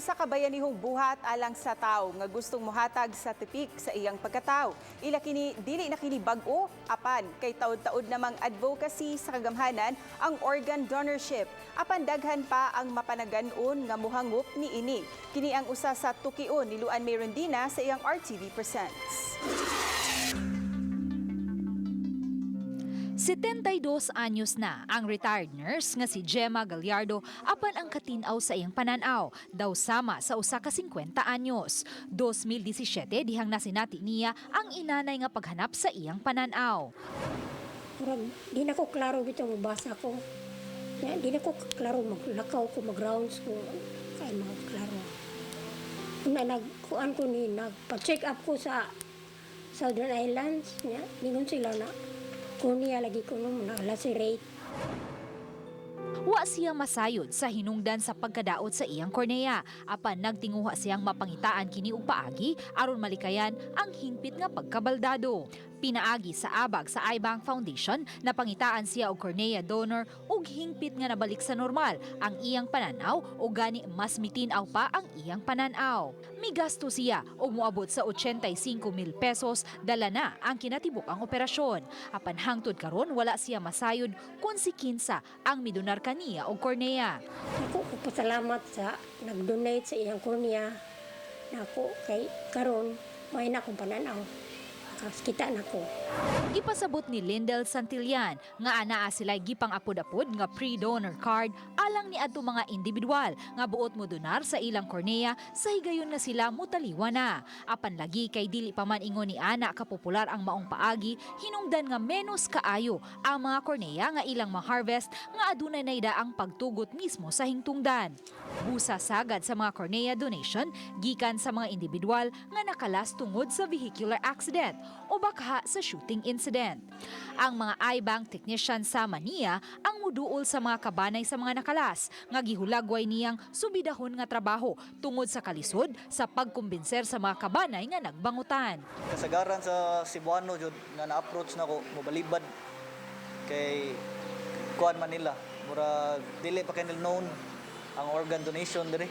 Usa ka bayanihong buhat alang sa tawo nga gustong mohatag sa tipik sa iyang pagkatao. Ila kini dili na kini bag-o apan kay taud-taud namang advocacy sa kagamhanan ang organ donorship. Apan daghan pa ang mapanagan-on nga muhangop niini. Kini ang usa sa tukion ni Luan Merondina sa iyang RTV Presents. 72 anyos na ang retired nurse nga si Gemma Gallardo, apan ang katinaw sa iyang pananaw daw sama sa usa ka 50 anyos. 2017 dihang nasinati niya ang inanay nga paghanap sa iyang pananaw. Murag, di na ko klaro bitaw mabasa ko. Ya, di na ko klaro maglakaw ko, mag-rounds ko. Kay mga klaro. Una, nagkuan ko ni, nagpa-check up ko sa Southern Islands. Ya, ningon sila na, cornea lagi ko nung na-lacerate. Wa siya masayod sa hinungdan sa pagkadaot sa iyang kornea apan nagtinguha siyang mapangitaan kini og paagi aron malikayan ang hingpit nga pagkabaldado. Pinaagi sa abag sa iBank Foundation, napangitaan siya og cornea donor ug hingpit nga nabalik sa normal ang iyang pananaw o gani mas mitin-aw pa ang iyang pananaw. Migasto siya og moabot sa 85 mil pesos, dala na ang kinatibuk-ang operasyon. Apan hangtod karon wala siya masayod kung si kinsa ang midonar kaniya og kornea. Ako ko pasalamat sa nag-donate sa iyang cornea. Nako kay karon may na akong pananaw. Kita na ko. Gipasabot ni Lindel Santillan nga anaa sila gipang-apod-apod nga pre-donor card alang ni adto mga individual nga buot mo donar sa ilang kornea sa higayon nga sila mutaliwa na. Apan lagi kay dili pa man ingon ni ana kapopular ang maong paagi, hinungdan nga menos kaayo ang mga kornea nga ilang ma-harvest nga adunay naida ang pagtugot mismo sa hingtungdan. Busa sagad sa mga cornea donation gikan sa mga individual nga nakalas tungod sa vehicular accident o baka sa shooting incident. Ang mga eye bank technician sama niya ang muduol sa mga kabanay sa mga nakalas nga gihulagway niyang subidahon nga trabaho tungod sa kalisod sa pagkumbinser sa mga kabanay nga nagbangutan. Kasagaran sa Cebuano jud nga na-approach nako, mobalibad kay kuan Manila, murag dili pa kay nila known ang organ donation diri.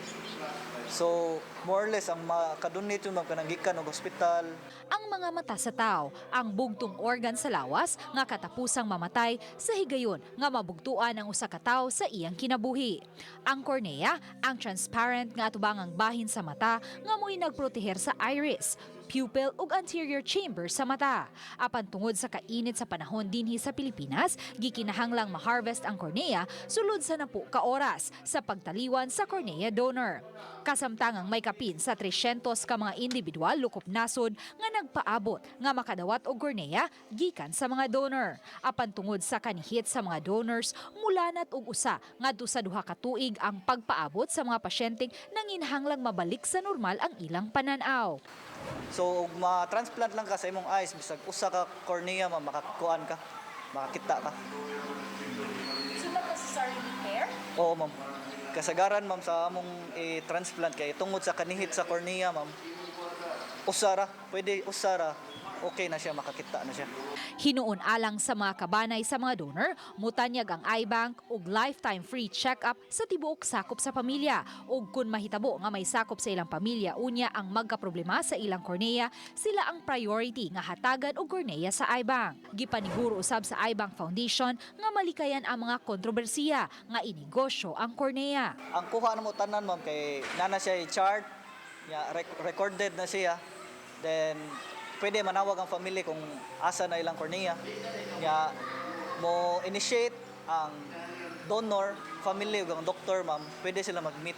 So more or less ang makadonate yun, ma'am, kanang gikan og hospital. Ang mga mata sa tao, ang bugtong organ sa lawas nga katapusang mamatay sa higayon nga mabugtuan ang usa ka tawo sa iyang kinabuhi. Ang cornea, ang transparent nga atubangang bahin sa mata nga mo'y nagproteher sa iris, pupil ug anterior chamber sa mata. Apan tungod sa kainit sa panahon dinhi sa Pilipinas, gikinahanglang ma-harvest ang cornea sulod sa 10 ka oras sa pagtaliwan sa cornea donor. Kasamtangang may kapin sa 300 ka mga individual lukop nasod nga nagpaabot nga makadawat og cornea gikan sa mga donor. Apan tungod sa kanihit sa mga donors, mulanat og 1 ngadto sa 2 ka tuig ang pagpaabot sa mga pasyenteng nanginahanglang mabalik sa normal ang ilang pananaw. So ug ma-transplant lang ka sa imong eyes, bisag usa ka cornea, ma'am, makakuan ka, makakita ka. So not necessarily care? Oo, ma'am. Kasagaran, ma'am, sa among i-transplant kay tungod sa kanihit sa cornea, ma'am, usara, pwede usara, okay na siya, makakita na siya. Hinuon alang sa mga kabanay sa mga donor, mutanyag ang eye bank og lifetime free check-up sa tibuok sakop sa pamilya. Ug kun mahitabo nga may sakop sa ilang pamilya unya ang magkaproblema sa ilang cornea, sila ang priority nga hatagan og cornea sa eye bank. Gipaniguro usab sa Eye Bank Foundation nga malikayan ang mga kontrobersiya nga inegosyo ang cornea. Ang kuha namo tanan, ma'am, kay nana siya chart, ya, recorded na siya. Then pwede manawag ang family kung asa na ilang cornea. Ya, mo initiate ang donor, family ug ang doktor, ma'am, pwede sila mag-meet.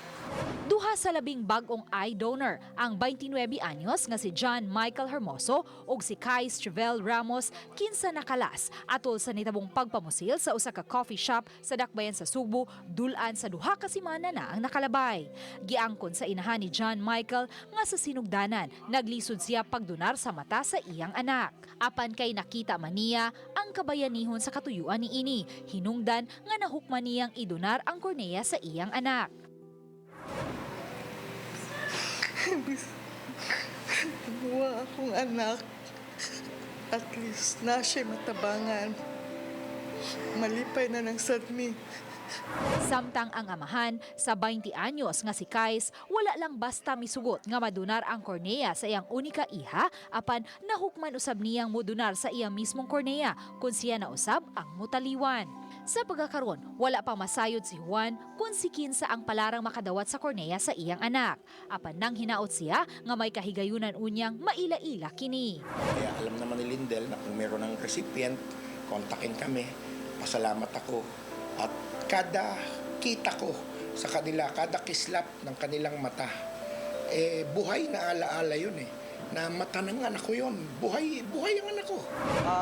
Duha sa 10 bag-ong eye donor, ang 29 anyos nga si John Michael Hermoso ug si Kai Strevel Ramos, kinsa nakalas atol sa nitabong pagpamusil sa usa ka coffee shop sa Dakbayan sa Sugbo, dulan sa 2 ka semana na ang nakalabay. Giangkon sa inahan ni John Michael nga sa sinugdanan, naglisod siya pagdonar sa mata sa iyang anak. Apan kay nakita man niya ang kabayanihon sa katuyuan niini, hinungdan nga nahukman niyang idonar ang kornea sa iyang anak. Buwa akong anak. At least na siya matabangan. Malipay na lang sad mi. Samtang ang amahan sa 20 anyos nga si Kais, wala lang basta misugot nga madunar ang kornea sa iyang unika iha, apan nahukman usab niyang modunar sa iyang mismong kornea kung siya na usab ang mutaliwan. Sa pagkakaron, wala pa masayod si Juan kung si kinsa ang palarang makadawat sa kornea sa iyang anak. Apan nang hinaot siya nga may kahigayunan unyang maila-ila kini. Kaya alam naman ni Lindel na kung meron ng recipient, kontakin kami. Pasalamat ako. At kada kita ko sa kanila, kada kislap ng kanilang mata, eh, buhay na alaala yun eh. Na mata ng anak ko yun. Buhay, buhay ang anak ko.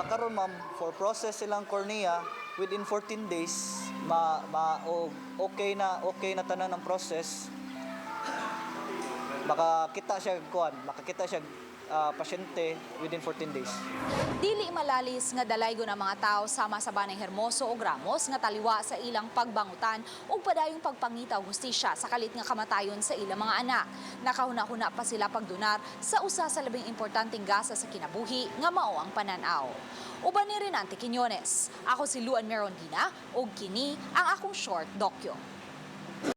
Karon ma'am, for process silang cornea within 14 days ma, ma okay na tanan ng process. Makakita siya kuan, makakita siya pasyente within 14 days. Dili malalis nga dalaygon ang mga tao sama sa Banay Hermoso o Gramos nga taliwa sa ilang pagbangutan ug padayong pagpangita og hustisya sa kalit nga kamatayon sa ilang mga anak. Nakahuna-huna pa sila pagdunar sa usa sa labing importanteng gasa sa kinabuhi nga mao ang pananaw. Uban ni Renante Quiñones, ako si Luan Merondina ug kini ang akong short dokyo.